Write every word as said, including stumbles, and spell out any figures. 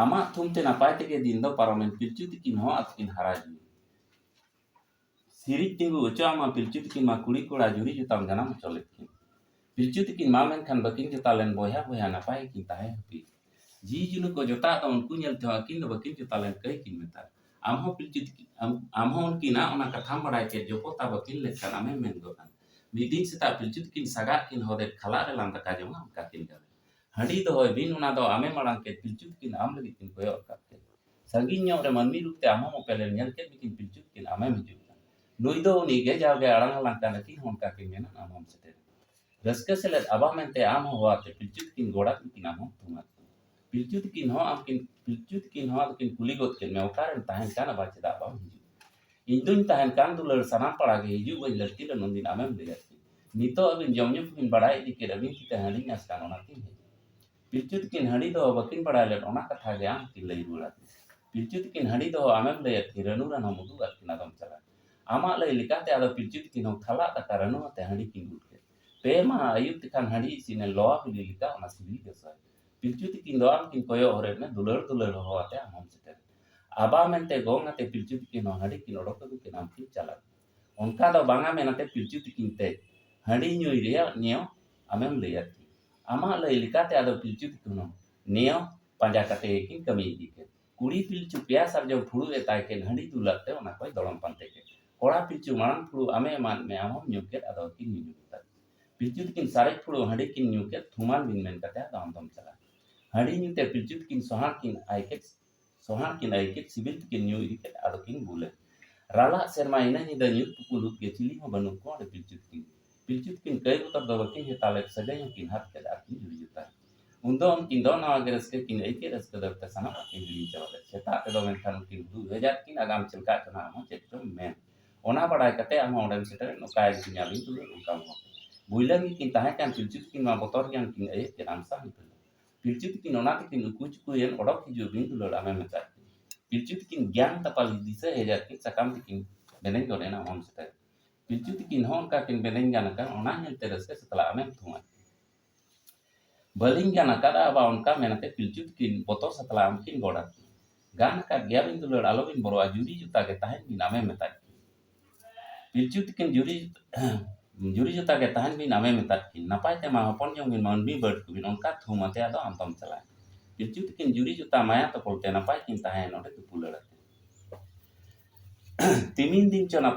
ᱟᱢᱟᱜ ᱛᱷᱩᱢ ᱛᱮ ᱱᱟᱯᱟᱭ ᱛᱮᱜᱮ ᱫᱤᱱ ᱫᱚ ᱯᱟᱨᱚᱢᱮᱱ, ᱯᱤᱞᱪᱩ ᱛᱤᱠᱤᱱ ᱦᱚᱸ ᱟᱫᱚᱠᱤᱱ ᱦᱟᱨᱟ ᱡᱩᱣᱟᱹᱱ᱾ ᱥᱤᱨᱤᱡ ᱛᱤᱸᱜᱩ ᱚᱪᱚ ᱟᱢᱟ ᱯᱤᱞᱪᱩ ᱛᱤᱠᱤᱱ ᱢᱟ, ᱠᱩᱲᱤ ᱠᱚᱲᱟ ᱡᱩᱨᱤ ᱡᱚᱛᱟᱢ ᱡᱟᱱᱟᱢ ᱦᱚᱪᱚ ᱞᱮᱫ ᱠᱤᱱ᱾ ᱯᱤᱞᱪᱩ ᱛᱤᱠᱤᱱ ᱢᱟ ᱢᱮᱱᱠᱷᱟᱱ ᱵᱟᱹᱠᱤᱱ ᱡᱚᱛᱟ ᱞᱮᱱ, ᱵᱚᱭᱦᱟ ᱵᱚᱭᱦᱟ ᱱᱟᱯᱟᱭ ᱜᱮᱠᱤᱱ ᱛᱟᱦᱮᱸ ᱦᱟᱹᱯᱤᱫ᱾ ᱡᱤᱣᱤ ᱡᱩᱱᱩ ᱠᱚ ᱡᱚᱛᱟ ᱫᱚ ᱩᱱᱠᱩ ᱧᱮᱞ ᱛᱮᱦᱚᱸ ᱟᱹᱠᱤᱱ ᱫᱚ ᱵᱟᱹᱠᱤᱱ ᱡᱚᱛᱟ ᱞᱮᱱ, ᱠᱟᱹᱭ ᱠᱤᱱ ᱢᱮᱛᱟ᱾ ᱟᱢ ᱦᱚᱸ ᱯᱤᱞᱪᱩ ᱛᱤᱠᱤᱱ, ᱟᱢ, ᱟᱢ ᱦᱚᱸ ᱩᱱᱠᱤᱱᱟᱜ ᱚᱱᱟ ᱠᱟᱛᱷᱟᱢ ᱵᱟᱲᱟᱭ ᱠᱮᱫ, ᱡᱚᱯᱚᱛᱟ ᱵᱟᱹᱠᱤᱱ ᱞᱮᱫ ᱠᱷᱟᱱ ᱟᱢᱮᱢ ᱢᱮᱱ ᱜᱚᱫ ᱟᱱ᱾ ᱢᱤᱫ ᱫᱤᱱ ᱥᱮᱛᱟᱜ ᱯᱤᱞᱪᱩ ᱛᱤᱠᱤᱱ ᱥᱟᱜᱟᱫ ᱠᱤᱱ ᱦᱚᱫᱮᱫ, ᱠᱷᱟᱞᱟᱜ ᱨᱮ ᱞᱟᱝ ᱫᱟᱠᱟ ᱡᱚᱢᱟ, ᱚᱱᱠᱟ ᱠᱤᱱ ᱜᱟᱱ᱾ ᱦᱟᱺᱰᱤ ᱫᱚᱦᱚᱭ ᱵᱤᱱ, ᱚᱱᱟ ᱫᱚ ᱟᱢᱮ ᱢᱟᱲᱟᱝ ᱠᱮᱫ, ᱯᱤᱞᱪᱩ ᱛᱤᱠᱤᱱ ᱟᱢ ᱞᱟᱹᱜᱤᱫ ᱠᱤᱱ ᱠᱚᱭᱚᱜ ᱟᱠᱟᱫ ᱠᱮᱫ᱾ ᱥᱟᱺᱜᱤᱧ ᱧᱚᱜ ᱨᱮ ᱢᱟᱹᱱᱢᱤ ᱨᱩᱯ ᱛᱮ ᱟᱢ ᱦᱚᱸᱢ ᱚᱯᱮᱞᱮᱱ, ᱧᱮᱞ ᱠᱮᱫ ᱢᱮᱠᱤᱱ ᱯᱤᱞᱪᱩ ᱛᱤᱠᱤᱱ ᱟᱢᱮᱢ ᱦᱤᱡᱩᱜ ᱠᱟᱱ᱾ ᱱᱩᱭ ᱫᱚ ᱩᱱᱤ ᱜᱮ ᱡᱟᱣᱜᱮ ᱟᱲᱟᱝ ᱟᱞᱟᱝ ᱠᱟᱱ, ᱟᱹᱠᱤᱱ ᱦᱚᱸ ᱚᱱᱠᱟ ᱠᱤᱱ ᱢᱮᱱᱟ, ᱟᱢ ᱦᱚᱸᱢ ᱥᱮᱴᱮᱨ᱾ ᱨᱟᱹᱥᱠᱟᱹ ᱥᱮᱞᱮᱫ ᱟᱵᱟ ᱢᱮᱱᱛᱮ ᱟᱢ ᱦᱚᱸ ᱦᱚᱦᱚᱣᱟᱛᱮ ᱯᱤᱞᱪᱩ ᱛᱤᱠᱤᱱ ᱜᱚᱲᱟ ᱠᱤᱱ ᱟᱢ ᱦᱚᱸᱢ ᱛᱷᱩᱢᱟᱫ ᱠᱤᱱ᱾ ᱯᱤᱞᱪᱩ ᱛᱤᱠᱤᱱ ᱦᱚᱸ ᱟᱢ ᱠᱤᱱ, ᱯᱤᱞᱪᱩ ᱛᱤᱠᱤᱱ ᱦᱚᱸ ᱟᱫᱚ ᱠᱤᱱ ᱠᱩᱞᱤ ᱜᱚᱫ ᱠᱮᱫ ᱢᱮ, ᱚᱠᱟᱨᱮᱢ ᱛᱟᱦᱮᱱ ᱠᱟᱱ, ᱟᱵᱟ ᱪᱮᱫᱟᱜ ᱵᱟᱢ ᱦᱤᱡᱩᱜ? ᱤᱧ ᱫᱩᱧ ᱛᱟᱦᱮᱱ ᱠᱟᱱ ᱫᱩᱞᱟᱹᱲ, ᱥᱟᱱᱟᱢ ᱯᱟᱲᱟ ᱜᱮ ᱦᱤᱡᱩᱜ ᱵᱟᱹᱧ ᱞᱟᱹᱠᱛᱤ ᱞᱮᱱ, ᱩᱱᱫᱤᱱ ᱟᱢᱮᱢ ᱞᱟᱹᱭᱟᱫ ᱠᱤᱱ᱾ ᱱᱤᱛᱚᱜ ᱟᱹᱵᱤᱱ ᱡᱚᱢ ᱧᱩ ᱠᱚᱵᱤᱱ ᱵᱟᱲᱟᱭ ᱤᱫᱤ ᱠᱮᱫ, ᱟᱹᱵᱤᱱ ᱛᱤᱛᱮ ᱦᱟᱺᱰᱤᱧ ᱟᱥ ᱠᱟᱱ, ᱚᱱᱟᱛᱤᱧ ᱦᱮᱡ ᱮᱱᱟ᱾ ᱯᱤᱞᱪᱩ ᱛᱤᱠᱤᱱ ᱦᱟᱺᱰᱤ ᱫᱚ ᱵᱟᱹᱠᱤᱱ ᱵᱟᱲᱟᱭ ᱞᱮᱫ, ᱚᱱᱟ ᱠᱟᱛᱷᱟ ᱜᱮ ᱟᱢ ᱠᱤᱱ ᱞᱟᱹᱭ ᱨᱩᱣᱟᱹᱲᱟᱫ ᱢᱮᱭᱟ᱾ ᱯᱤᱞᱪᱩ ᱛᱤᱠᱤᱱ ᱦᱟᱺᱰᱤ ᱫᱚ ᱟᱢᱮᱢ ᱞᱟᱹᱭᱟᱫ ᱠᱤᱱ, ᱨᱟᱹᱱᱩ ᱨᱟᱱ ᱦᱚᱸᱢ ᱩᱫᱩᱜ ᱟᱫ ᱠᱤᱱ, ᱟᱫᱚᱢ ᱪᱟᱞᱟᱜ᱾ ᱟᱢᱟᱜ ᱞᱟᱹᱭ ᱞᱮᱠᱟᱛᱮ ᱟᱫᱚ ᱯᱤᱞᱪᱩ ᱛᱤᱠᱤᱱ ᱦᱚᱸ ᱠᱷᱟᱞᱟᱜ ᱫᱟᱠᱟ ᱨᱟᱹᱱᱩ ᱟᱛᱮ ᱦᱟᱺᱰᱤ ᱠᱤᱱ ᱜᱩᱞ ᱠᱮᱫ᱾ ᱯᱮ ᱢᱟᱦᱟ ᱟᱹᱭᱩᱵ ᱛᱮᱠᱷᱟᱱ ᱦᱟᱺᱰᱤ ᱤᱥᱤᱱ ᱮᱱ, ᱞᱚᱣᱟ ᱵᱤᱞᱤ ᱞᱮᱠᱟ ᱚᱱᱟ ᱥᱤᱵᱤᱞ ᱜᱮ ᱥᱚᱭ᱾ ᱯᱤᱞᱪᱩ ᱛᱤᱠᱤᱱ ᱫᱚ ᱟᱢ ᱠᱤᱱ ᱠᱚᱭᱚᱜ ᱦᱚᱨᱮᱫ ᱢᱮ, ᱫᱩᱞᱟᱹᱲ ᱫᱩᱞᱟᱹᱲ ᱦᱚᱦᱚ ᱟᱛᱮ ᱟᱢ ᱦᱚᱸᱢ ᱥᱮᱴᱮᱨ᱾ ᱟᱵᱟ ᱢᱮᱱᱛᱮ ᱜᱚᱝ ᱟᱛᱮ ᱯᱤᱞᱪᱩ ᱛᱤᱠᱤᱱ ᱦᱚᱸ ᱦᱟᱺᱰᱤ ᱠᱤᱱ ᱚᱰᱚᱠ ᱟᱹᱜᱩ ᱠᱮᱫ, ᱟᱢ ᱠᱤᱱ ᱪᱟᱞᱟᱜ᱾ ᱚᱱᱠᱟ ᱫᱚ ᱵᱟᱝᱟ ᱢᱮᱱ ᱟᱛᱮ ᱯᱤᱞᱪᱩ ᱛᱤᱠᱤᱱ ᱛᱮ ᱦᱟᱺᱰᱤ ᱧᱩᱭ ᱨᱮᱭᱟᱜ ᱱᱤᱭᱚᱢ ᱟᱢᱮᱢ ᱞᱟᱹᱭ ᱟᱫ ᱠᱤᱱ᱾ ᱟᱢᱟᱜ ᱞᱟᱹᱭ ᱞᱮᱠᱟᱛᱮ ᱟᱫᱚ ᱯᱤᱞᱪᱩ ᱛᱤᱠᱤᱱ ᱦᱚᱸ ᱱᱤᱭᱚᱢ ᱯᱟᱸᱡᱟ ᱠᱟᱛᱮ ᱜᱮᱠᱤᱱ ᱠᱟᱹᱢᱤ ᱤᱫᱤ ᱠᱮᱫ᱾ ᱠᱩᱲᱤ ᱯᱤᱞᱪᱩ ᱯᱮᱭᱟ ᱥᱟᱨᱡᱚᱢ ᱯᱷᱩᱲᱩᱜ ᱮ ᱛᱟᱭ ᱠᱮᱫ, ᱦᱟᱺᱰᱤ ᱫᱩᱞᱟᱫ ᱛᱮ ᱚᱱᱟ ᱠᱚᱭ ᱫᱚᱲᱚᱢ ᱯᱟᱱᱛᱮ ᱠᱮᱫ᱾ ᱠᱚᱲᱟ ᱯᱤᱞᱪᱩ ᱢᱟᱲᱟᱝ ᱯᱷᱩᱲᱩᱜ ᱟᱢᱮ ᱮᱢᱟᱫ ᱢᱮ, ᱟᱢ ᱦᱚᱸᱢ ᱧᱩ ᱠᱮᱫ, ᱟᱫᱚ ᱟᱹᱠᱤᱱ ᱧᱩ ᱧᱩ ᱠᱮᱫᱟ᱾ ᱯᱤᱞᱪᱩ ᱛᱤᱠᱤᱱ ᱥᱟᱨᱮᱡ ᱯᱷᱩᱲᱩᱜ ᱦᱟᱺᱰᱤ ᱠᱤᱱ ᱧᱩ ᱠᱮᱫ, ᱛᱷᱩᱢᱟᱱ ᱵᱤᱱ ᱢᱮᱱ ᱠᱟᱛᱮ ᱟᱫᱚ ᱟᱢ ᱫᱚᱢ ᱪᱟᱞᱟᱜ᱾ ᱦᱟᱺᱰᱤ ᱧᱩ ᱛᱮ ᱯᱤᱞᱪᱩ ᱛᱤᱠᱤᱱ ᱥᱚᱦᱟᱱ ᱠᱤᱱ ᱟᱭ ᱠᱮᱫ, ᱥᱚᱦᱟᱱ ᱠᱤᱱ ᱟᱹᱭᱠᱟᱹᱣ ᱥᱤᱵᱤᱞ ᱛᱮᱠᱤᱱ ᱧᱩ ᱤᱫᱤ ᱠᱮᱫ, ᱟᱫᱚ ᱠᱤᱱ ᱵᱩᱞᱮᱱ᱾ ᱨᱟᱞᱟᱜ ᱥᱮᱨᱢᱟ ᱤᱱᱟᱹ ᱧᱤᱫᱟᱹ ᱧᱩᱛ ᱯᱩᱠᱩᱞ ᱦᱩᱫ ᱜᱮ, ᱪᱤᱞᱤ ᱦᱚᱸ ᱵᱟᱹᱱᱩᱜ ᱠᱚᱣᱟ ᱚᱸᱰᱮ ᱯᱤᱞᱪᱩ ᱛᱤᱠᱤᱱ᱾ ᱯᱤᱞᱪᱩ ᱛᱤᱠᱤᱱ ᱠᱟᱹᱭ ᱵᱚᱛᱚᱨ ᱫᱚ ᱵᱟᱹᱠᱤᱱ ᱦᱟᱛᱟᱣ ᱞᱮᱫ, ᱥᱟᱹᱜᱟᱹᱭ ᱦᱚᱸᱠᱤᱱ ᱦᱟᱛ ᱠᱮᱫ ᱟᱨ ᱠᱤᱱ ᱡᱩᱨᱤ ᱡᱚᱛᱟ᱾ ᱩᱱᱫᱚ ᱩᱱᱠᱤᱱ ᱫᱚ ᱱᱟᱣᱟ ᱜᱮ ᱨᱟᱹᱥᱠᱟᱹ ᱠᱤᱱ ᱟᱹᱭᱠᱟᱹᱣ, ᱨᱟᱹᱥᱠᱟᱹ ᱫᱟᱹᱲ ᱛᱮ ᱥᱟᱱᱟᱢᱟᱜ ᱠᱤᱱ ᱦᱤᱲᱤᱧ ᱪᱟᱵᱟ ᱞᱮᱫ᱾ ᱥᱮᱛᱟᱜ ᱛᱮᱫᱚ ᱢᱮᱱᱠᱷᱟᱱ ᱩᱱᱠᱤᱱ ᱦᱩᱫᱩᱲ ᱦᱮᱡ ᱟᱫ ᱠᱤᱱ, ᱟᱜᱟᱢ ᱪᱮᱫ ᱞᱮᱠᱟ ᱪᱚ ᱱᱟᱦᱟᱜ ᱦᱚᱸ ᱪᱮᱫ ᱪᱚᱢ ᱢᱮᱱ᱾ ᱚᱱᱟ ᱵᱟᱲᱟᱭ ᱠᱟᱛᱮ ᱟᱢ ᱦᱚᱸ ᱚᱸᱰᱮᱢ ᱥᱮᱴᱮᱨᱮᱱ, ᱚᱠᱟᱭ ᱜᱮ ᱧᱟᱢᱤᱧ ᱫᱩᱞᱟᱹᱲ ᱚᱱᱠᱟᱢ ᱦᱚᱸ᱾ ᱵᱩᱭᱞᱟᱹᱝ ᱜᱮᱠᱤᱱ ᱛᱟᱦᱮᱸ ᱠᱟᱱ, ᱯᱤᱞᱪᱩ ᱛᱤᱠᱤᱱ ᱢᱟ ᱵᱚᱛᱚᱨ ᱜᱮᱭᱟᱱ ᱠᱤᱱ ᱟᱹᱭᱟᱹᱛ ᱠᱮᱫ ᱟᱢ ᱥᱟᱶ ᱧᱮᱯᱮᱞ᱾ ᱯᱤᱞᱪᱩ ᱛᱤᱠᱤᱱ ᱚᱱᱟ ᱛᱮᱠᱤᱱ ᱩᱠᱩ ᱪᱩᱠᱩᱭᱮᱱ, ᱚᱰᱚᱠ ᱦᱤᱡᱩᱜ ᱵᱤᱱ ᱫᱩᱞᱟᱹᱲ ᱟᱢᱮ ᱢᱮᱛᱟᱫ ᱠᱤᱱ᱾ ᱯᱤᱞᱪᱩ ᱛᱤᱠᱤᱱ ᱜᱮᱭᱟᱱ ᱛᱟᱯᱟᱞ ᱫᱤᱥᱟᱹ ᱦᱮᱡ ᱟᱫ ᱠᱤᱱ, ᱥᱟᱠᱟᱢ ᱛᱮᱠᱤᱱ ᱵᱮᱱᱮᱧ ᱜᱚᱫ ᱮᱱᱟ ᱚᱦᱚᱢ ᱥᱮᱴᱮᱨ᱾ ᱯᱤᱞᱪᱩ ᱛᱤᱠᱤᱱ ᱦᱚᱸ ᱚᱱᱠᱟ ᱠᱤᱱ ᱵᱮᱱᱮᱧ ᱜᱟᱱ ᱟᱠᱟᱱ, ᱚᱱᱟ ᱧᱮᱞᱛᱮ ᱨᱟᱹᱥᱠᱟᱹ ᱥᱟᱛᱞᱟ ᱟᱢᱮᱢ ᱛᱷᱩᱢᱟᱫ ᱠᱤᱱ᱾ ᱵᱟᱹᱞᱤᱧ ᱜᱟᱱ ᱟᱠᱟᱫᱟ ᱵᱟ ᱚᱱᱠᱟ ᱢᱮᱱ ᱟᱛᱮ ᱯᱤᱞᱪᱩ ᱛᱤᱠᱤᱱ ᱵᱚᱛᱚᱨ ᱥᱟᱛᱞᱟ ᱟᱢ ᱠᱤᱱ ᱜᱚᱲ ᱟᱹᱠᱤᱱ᱾ ᱜᱟᱱ ᱟᱠᱟᱫ ᱜᱮᱭᱟ ᱵᱤᱱ ᱫᱩᱞᱟᱹᱲ, ᱟᱞᱚ ᱵᱤᱱ ᱵᱚᱨᱚᱜᱼᱟ, ᱡᱩᱨᱤ ᱡᱩᱛᱟ ᱜᱮ ᱛᱟᱦᱮᱱ ᱵᱤᱱ ᱟᱢᱮ ᱢᱮᱛᱟᱫ ᱠᱤᱱ᱾ ᱯᱤᱞᱪᱩ ᱛᱤᱠᱤᱱ ᱡᱩᱨᱤ, ᱡᱩᱨᱤ ᱡᱩᱛᱟ ᱜᱮ ᱛᱟᱦᱮᱱ ᱵᱤᱱ ᱟᱢᱮ ᱢᱮᱛᱟᱫ ᱠᱤᱱ᱾ ᱱᱟᱯᱟᱭ ᱛᱮ ᱢᱟ ᱦᱚᱯᱚᱱ ᱡᱚᱝ ᱵᱤᱱ ᱢᱟᱹᱱᱢᱤ ᱵᱟᱹᱲ ᱠᱚᱵᱤᱱ, ᱚᱱᱠᱟ ᱛᱷᱩᱢ ᱟᱛᱮ ᱟᱫᱚ ᱟᱢ ᱫᱚᱢ ᱪᱟᱞᱟᱜ᱾ ᱯᱤᱞᱪᱩ ᱛᱤᱠᱤᱱ ᱡᱩᱨᱤ ᱡᱩᱛᱟ ᱢᱟᱭᱟ ᱛᱚᱯᱚᱞ ᱛᱮ ᱱᱟᱯᱟᱭ ᱠᱤᱱ ᱛᱟᱦᱮᱸᱭᱮᱱ ᱚᱸᱰᱮ ᱛᱩᱯᱩ ᱞᱟᱹᱲ ᱟᱛᱮ᱾ ᱛᱤᱢᱤᱱ ᱫᱤᱱ ᱪᱚ ᱱᱟᱯᱟᱭ